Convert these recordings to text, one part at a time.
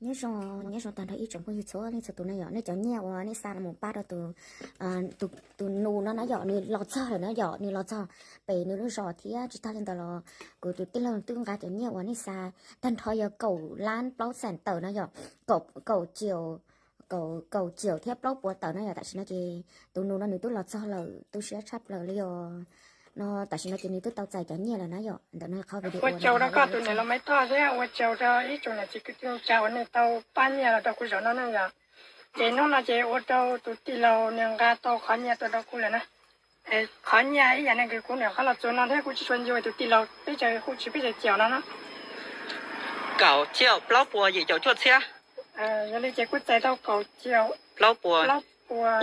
Nyob zoo, nyob zoo tag nrho ib tsoom phooj ywg txhua leej txhua tus na yom. Nej cov nyiaj uas nej xa los mus pab rau tus, tus, tus nus no na yom, nws los txog lawm na yom, nws los txog pem nws lub zos thiab tsis tag li ntawd los kuv tus tij laug twb nqa cov nyiaj uas nej xa tag nrho yog kaum lab plaub xees tawm na yom, kaum, kaum ciaum thiab plaub puas tawm na yom. Tam sim no ces tus nus no nws twb los txog lawm, tu siab tshaj plaws li os. No tam sim no ces nws twb tau txais cov nyiaj lawm na yom. Ntawm no qhov video ua tsaug rau koj tus niam laus Maiv Thoj thiab ua tsaug rau ib tsoom niam txiv kwv tij neej tsa uas nej tau pab nyiaj los rau kuv zaum no na yom. Ces hnub no ces ua rau tus tij laug nws nqa tau qhov nyiaj tuaj rau kuv lawm na. Qhov nyiaj ib yam nkaus kuv niam qhov los txog no thiab kuv tsis tshua nco tus tij laug peb caug, kuv tsis peb caug caum no na. Kaum ciaum plaub puas yim caum cuaj txhiab. Yog li ces kuv txais tau kaum ciaum plaub puas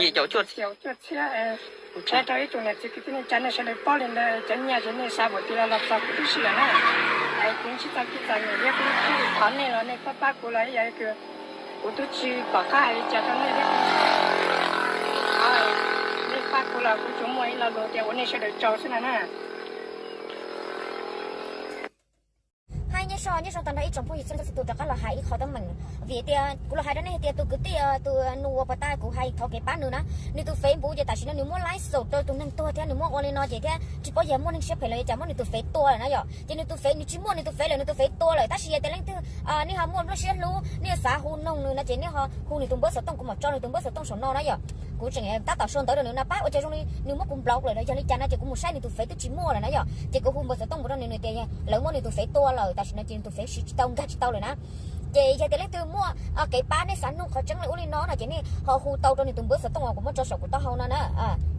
yim caum cuaj txhiab. Thaij rau ib tsoom niam txiv kwv tij neej tsa nej sawv daws paub li ntawd, cov nyiaj ces nej xa npaum twg los los txog kuv tib si lawm na. Kuv ntsib txoj kev txom nyem thiab kuv thiaj li thov nej los nej pab pab kuv los ib yam li kuv twb tsis pom qab hais li cas rau nej thiab. Nej pab kuv los kuv tsuas muaj ib lo lus tias ua nej sawv daws tsaug xwb no na. Hais nyob zoo, nyob zoo tag nrho ib tsoom phooj ywg txhua leej txhua tus rov qab los hais ib qho teeb meem. Vim tias kuv los hais rau nej hais tias tus kwv tij, tus nus uas puag ta kuv hais thov kev pab nws na, nws tus fev npuv ces tam sim no nws muab laib xaus rau tus neeg tuag thiab nws muab ua li no ces thiab tsis paub yog muaj neeg siab phem los yog cas muab nws tus fev tua lawm na yom. Ces nws tus fev, nws tsis muaj nws tus fev lawm, nws tus fev tua lawm. Tab sis yog tias leej twg nej ho muaj lub siab hlub, nej yuav xav hu noog nws no ces nej ho hu nws tus npawb xov tooj, kuv mam tso nws tus npawb xov tooj saum no na yom. Kuv tseem tab tom sau ntawv rau nws no, pab ua cas zoo li nws muab kuv block lawm los yog li cas no ces kuv mus saib nws tus fev twb tsis muaj lawm na yom. Ces kuv hu npawb xov tooj mus rau nws, nws tias lawv muab nws tus fev tua lawm, tam sim no ces nws tus fev siv tsis tau, nkag tsis tau lawm na. Ces yog tias leej twg muaj kev pab, nej xav nug qhov tseeb li ub li no no ces nej ho hu tau rau nws tus npawb xov tooj uas kuv muab tso saum kuv taub hau no na.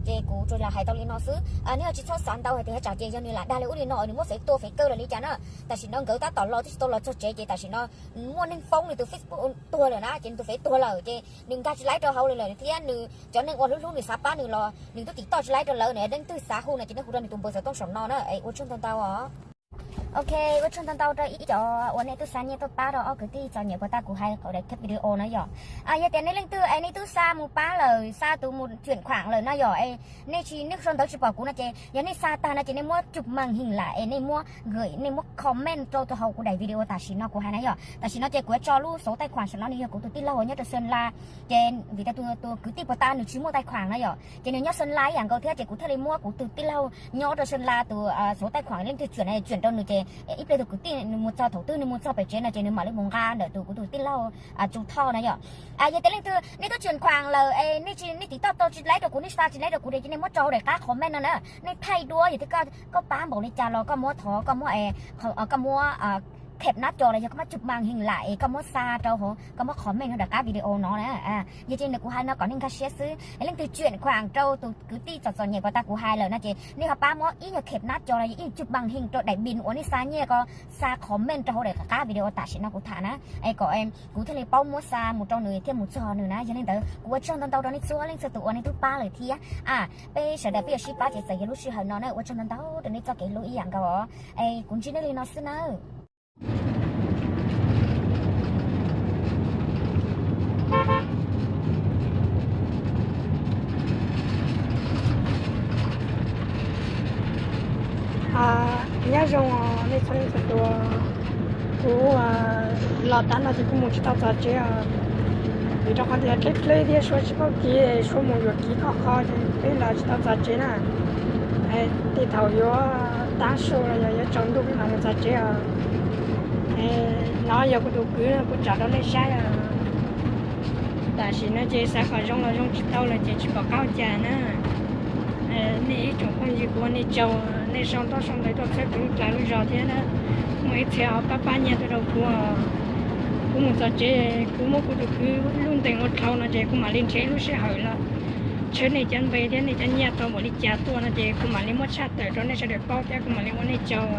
Ces kuv tsuas los hais tau li no xwb, nej ho tsis txhob xav ntau hais tias tsam ces yog nws lam dag li ub li no, nws muab fev tua fev kaw lawm li cas na. Tam sim no nkawd tab tom los twb tsis tau los txog tsev ces tam sim no muaj neeg foob nws tus Facebook tuag lawm na, ces nws tus fev tuag lawm ces nws nkag tsis laib rau hauv lawm thiab nws cov neeg uas hlub hlub nws xav pab nws los nws twb tim toj tsis laib rau lawv. Leej twg xav hu no ces nej hu rau nws tus npawb xov tooj saum no na. Ua tsaug ntau ntau os. Ok, ua tsaug ntau ntau rau ib cov uas nej twb xa nyiaj tuaj pab rau ob kwv tij txom nyem puag ta kuv hais qhov daim video no yom. Yog tias nej leej twg es nej twb xa mus pab lawm, xa tus mus chuyển khoản lawm no yom, es nej tsis, nej sau ntawv tsis pom kuv no ces yog nej xa tag no ces nej muab chụp màn hình lại es nej muab gửi, nej muab comment rau hauv kuv daim video tam sim no kuv hais na yom. Tam sim no ces kuv yuav tso lub số tài khoản saum no, nws yog kuv tus tij laug nyob rau Sơn La. Ces vim tias tus kwv tij puag ta nws tsis muaj tài khoản na yom, ces nws nyob Sơn La ib yam nkaus thiab ces kuv thiaj li muab kuv tus tij laug nyob rau Sơn La tus số tài khoản, leej twg chuyển na, chuyển rau nws ces ib pliag tus kwv tij nws mus txog, thaum twg nws mus txog pem tsev no ces nws mam li mus nqa ntawm tus kuv tus tij laug Tsu Thoj na yom. Yog tias leej twg nej twb chuyển khoản lawm es nej tsis, nej tim toj tau tsis laib rau kuv, nej xa tsis laib rau kuv ces nej muab tso daim qab comment no na. Nej thaij duab, yog tias koj pab npaum li cas los koj muab thov, koj muab, koj muab khep nab co los yog koj muab chụp màn hình lại es koj muab xa rau hauv, koj muab comment hauv daim qab video no na. Yog ces nws kuv hais no kom nej nkag siab xwb, leej twg chuyển khoản rau tus kwv tij txom txom nyem puag ta kuv hais lawm no ces nej ho pab muab ib nyuag khep nab co los yog ib nyuag chụp màn hình rau daim pin uas nej xa nyiaj ko, xa comment rau hauv daim qab video tam sim no kuv tham na, es kom kuv thiaj li paub muab xa mus rau nws thiaj mus txog nws na. Yog li ntawd kuv ua tsaug ntau ntau rau nej txhua leej txhua tus uas nej twb pab lawm thiab. Peb sawv daws peb yuav sib pab ces txawm yog lub sij hawm no na. Ua tsaug ntau ntau rau nej txoj kev hlub ib yam nkaus os. Es kuv ntsib nej li no xwb nawb. Nyob zoo nej txhua leej txhua tus, kuv los tav no ces kuv mus tsis tau txog tsev os, vim rau qhov tias deb deb thiab suav tsis paub kev, suav mus yuam kev khov kho ces peb los tsis tau txog tsev na. Tej thaum yuav tav su los yog yuav tsaus ntuj peb mam mus txog tsev os. No yog kuv tus kwv kuv tsom rau nej saib. Tam sim no ces xav kom zoo los zoo tsis tau lawm ces tsis pom qab ua cas na. Nej ib tsoom phooj ywg, kuv ua nej tsaug, nej sau ntaub sau ntawv tuaj txhawb kuv dlaws lub zog thiab na. Muaj ib txhia ho pab pab nyiaj tuaj rau kuv. Kuv mus txog tsev, kuv muab kuv tus kwv lub ntees ua dhau no ces kuv mam li nrhiav ib lub sij hawm los tshawb nej cov npe thiab nej cov nyiaj tau npaum li cas tuaj no ces kuv mam li muab tshaj tawm rau nej sawv daws paub thiab kuv mam li ua nej tsaug.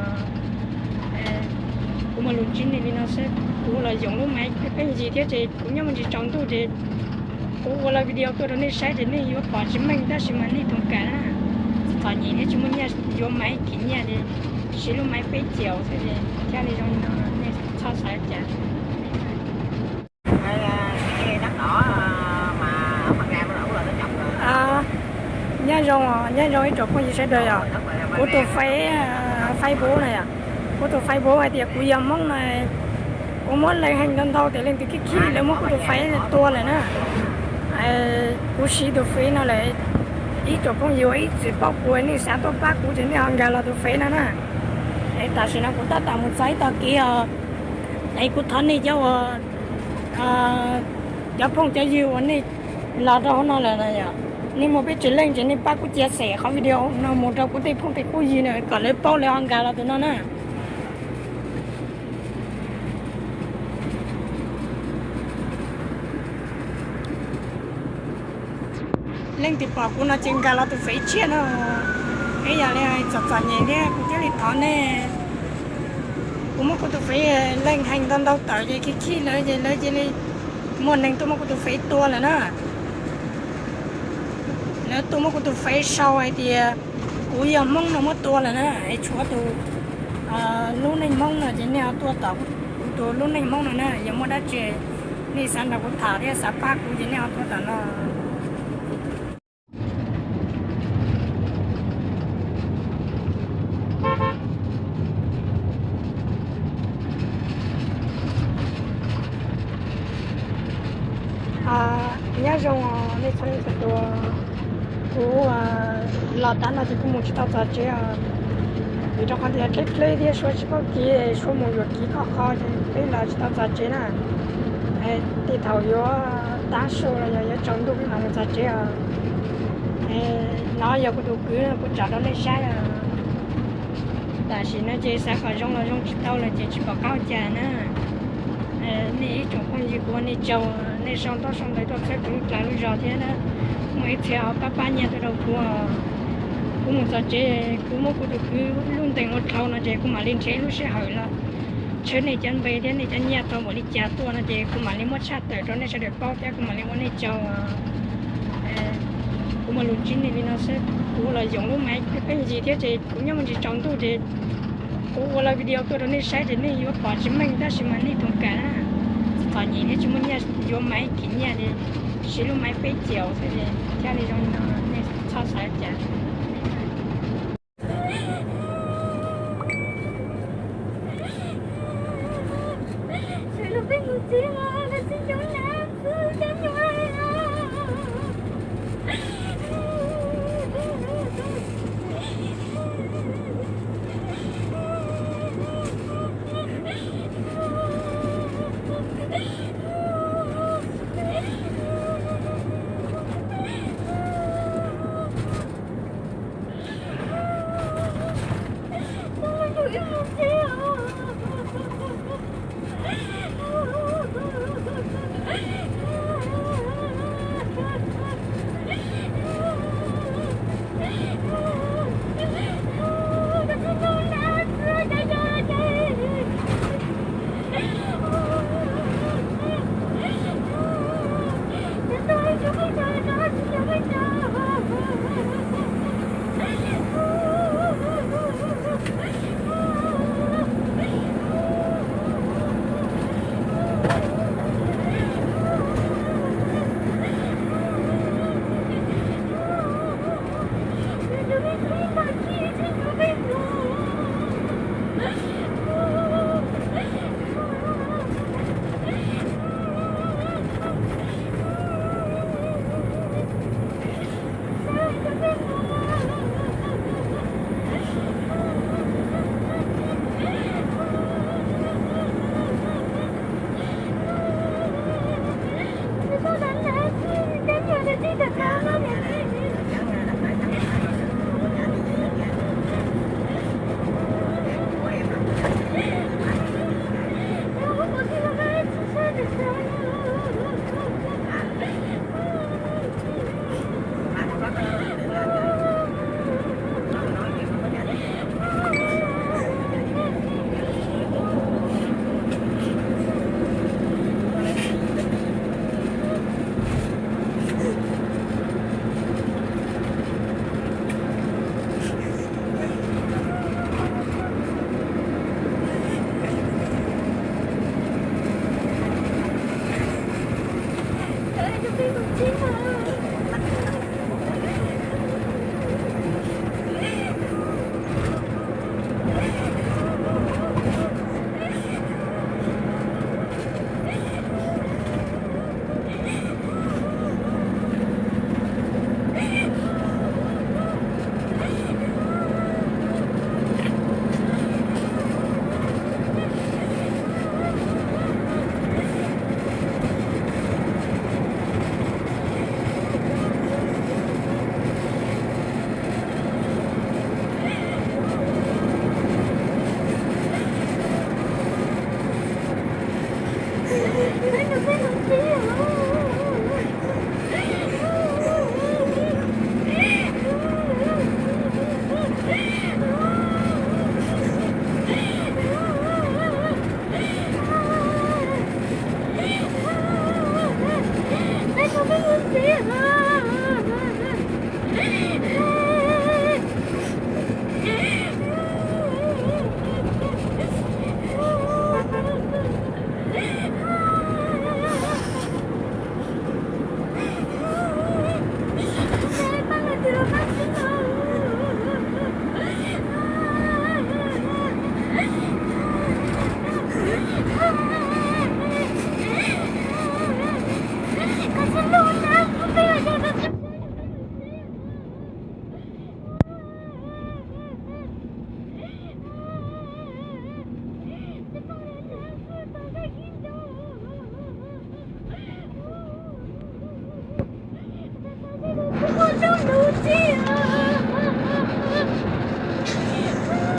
Kuv muaj lus ntsib nej li no xwb, kuv los yoom lub maiv pheej yig thiab ces kuv nyob mus ntsis tsaus ntuj ces kuv ua lawv video tuaj rau nej saib ces nej yuav pom tsis meej tab sis mas nej tus kam na, txom nyem thiab tsis muaj nyiaj yuav maiv khim nyiaj ces siv lub maiv peb caug xwb ces thiaj li zoo li no, nej txhob xav cas. Nyob zoo, nyob zoo ib tsoom phooj ywg sawv daws yom. Kuv tus Face, Facebook na yom, kuv tus Facebook hais tias kuv yog Hmoob na, kuv Muab leej heev ntau ntau tias leej twg khib khib lawv muab kuv tus Face tua lawm na. Kuv siv tus Face no lawm, ib tsoom phooj ywg ib txwm paub kuv, nej xav tuaj pab kuv ces nej ho nkag los tus Face no na. Es tam sim no kuv tab tom mus txog ib tog kev os, es kuv thov nej cov uas, cov phooj cov ywg uas nej los rau hauv no lawm no yom, nej muaj peb tsev leej ces nej pab kuv cia xem qhov video no mus rau kuv tej phooj tej qub ywg na kom lawv paub lawv ho nkag los tus no na. Leej twg pom kuv no ces nkag los tus Face tshiab no. Ib yam li txom txom nyem thiab kuv thiaj li thov nej. Kuv muab kuv tus Face leej heev ntau ntau tawm ces khib khib lawv ces lawv cia li muaj neeg tuaj muab kuv tus Face tua lawm na. Lawv tuaj muab kuv tus Face sau hais tias kuv yog Hmoob no muab tua lawm na, es tshuav tus lub neej Hmoob no ces nej ho tuaj tom kuv tus lub neej Hmoob no na, yog muaj dab tsi nej xav nrog kuv tham thiab xav pab kuv ces nej ho tuaj tom no. Nyob zoo nej txhua leej txhua tus, kuv los tav no ces kuv mus tsis tau txog tsev os, vim rau qhov tias deb deb thiab suav tsis paub kev, suav mus yuam kev khov kho ces peb los tsis tau txog tsev na. Tej thaum yuav tav su los yog yuav tsaus ntuj peb mam mus txog tsev os. No yog kuv tus kwv kuv tsom rau nej saib os. Tam sim no ces xav kom zoo los zoo tsis tau lawm ces tsis pom qab ua cas na. Nej ib tsoom phooj ywg kuv ua nej tsaug, nej sau ntaub sau ntawv tuaj txhawb kuv lub dlav lub zog thiab na. Muaj ib txhia ho pab pab nyiaj tuaj rau kuv. Kuv mus txog tsev kuv muab kuv tus kwv lub ntees ua dlhau no ces kuv mam li nrhiav ib lub sij hawm los tshawb nej cov npe thiab nej cov nyiaj tau npaum li cas tuaj no ces kuv mam li muab tshaj tawm rau nej sawv daws paub thiab kuv mam li ua nej tsaug. Kuv muaj lus ntsib nej li no xwb, kuv los yoom lub maiv pheej yig thiab ces kuv nyob mus ntsis tsaus ntuj ces kuv ua lawv video tuaj rau nej saib ces nej yuav pom tsis meej tab sis mas nej tus kam na. Txom nyem thiab tsis muaj nyiaj yuav maiv, khiav nyiaj ces siv lub maiv peb caug xwb ces thiaj li zoo li no, nej txhob xav cas. Peb nus, peb nus tib os.